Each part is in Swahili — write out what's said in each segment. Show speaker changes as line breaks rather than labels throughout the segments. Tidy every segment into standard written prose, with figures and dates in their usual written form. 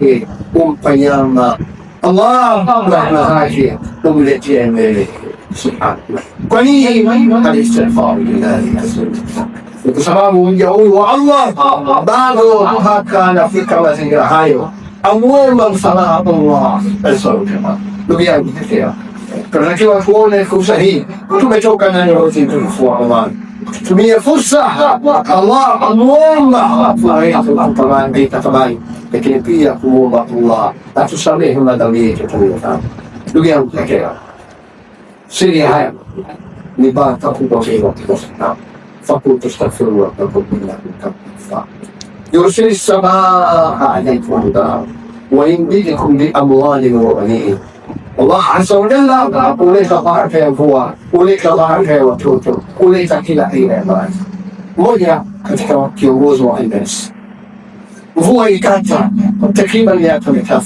zake humpa nyama, Allah rahma zake humletea mbele. Subhanallah. Kwa nini alistighfaru lillahi azza wa jalla? Ni kwa sababu mja huyu wa Allah bado mpaka anafika mazingira hayo, amuomba msamaha Allah azza wa jalla. Ndugu yangu, tunatakiwa tuone fursa hii. Tumetoka na mwezi mtukufu wa Ramadhani, tutumie fursa Allah amuomba tafadhali, lakini pia kuomba Allah atusamehe madhambi yetu tuliyofanya. Ndugu yangu, siri haya ni baraka kubwa sana. فقلت استغفروا ربكم انه كان غفارا يرسل السماء عليكم مدرارا ويمددكم باموال وبنين. Allah azza wa jalla huleta baraka ya mvua, huleta baraka ya watoto, huleta kila aina ya baraka. Mmoja katika kiongozi wa Andalus, mvua ikata takriban miaka 300,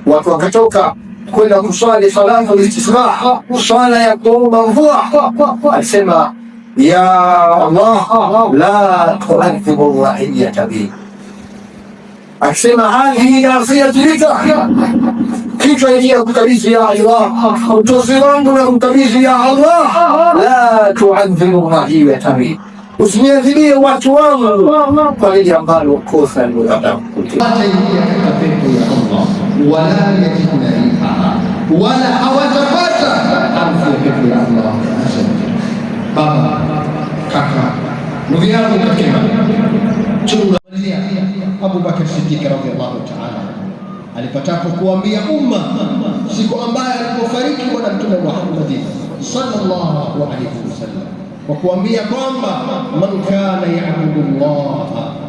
watu wakatoka kwenda kuswali salatu istisqa, swala ya kuomba mvua. Alisema, ya Allah la tuadhibu raiyata bi, akisema hadhihi nasiyatu lika, kichwa hiki ya kukabidhi ya Allah, utosi wangu na kukabidhi ya Allah, la tuadhibu raiyata bi, usiniadhibie watu wangu kwa lile ambalo kosa
Hataingia katika pepo ya Allah, wala yajidna rihaha, wala hawatapata harufu ya pepo ya Allah azza wa jalla. Baba, kaka, ndugu yangu katika imani, chunga. Abu Bakar Siddiq radhiallahu ta'ala alipatapo kuambia umma siku ambayo alipofariki Bwana Mtume Muhammad sallallahu alayhi wasallam, kwa kuambia kwamba man kana ya'budu Allah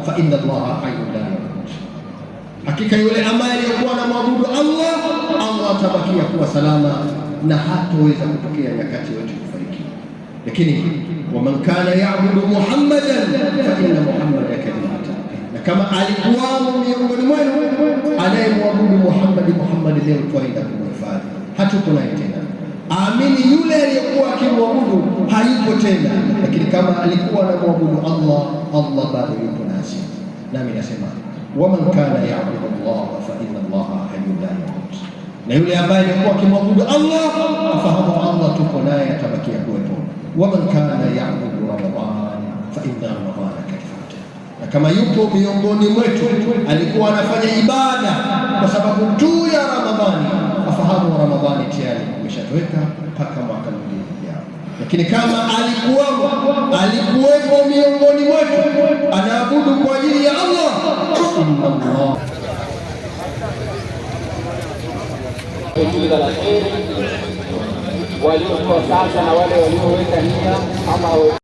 fa inna Allaha hayyun la yamut, hakika yule ambaye aliyekuwa anamwabudu Allah, Allah atabakia kuwa salama na hatoweza kutokea nyakati yote kufariki. Lakini waman kana ya'budu Muhammadan fa inna Muhammadan kad mata, na kama alikuwamo miongoni mwenu anayemwabudu Muhammad, Muhammad leo twaenda kumhifadhi, hatuko naye tena. Amini yule aliyekuwa akimwabudu hayupo tena, lakini kama alikuwa anamwabudu Allah, Allah bado yupo nasi. Nami nasema waman kana ya'budu Allah fa inna Allaha hayyun la yamut, na yule ambaye alikuwa akimwabudu Allah afahamu Allah tupo naye, atabakia kuwepo. Waman kana ya'budu Ramadan fa inna Ramadana kad fata, na kama yupo miongoni mwetu alikuwa anafanya ibada kwa sababu tu ya Ramadhani, afahamu Ramadhani tayari umeshatoweka mpaka mwaka mwingine ujao. Lakini kama alikuwepo miongoni mwetu anaabudu kwa ajili ya Allah, inna Allah
Kila la heri waliokuwa sasa na wale walioweka nia ama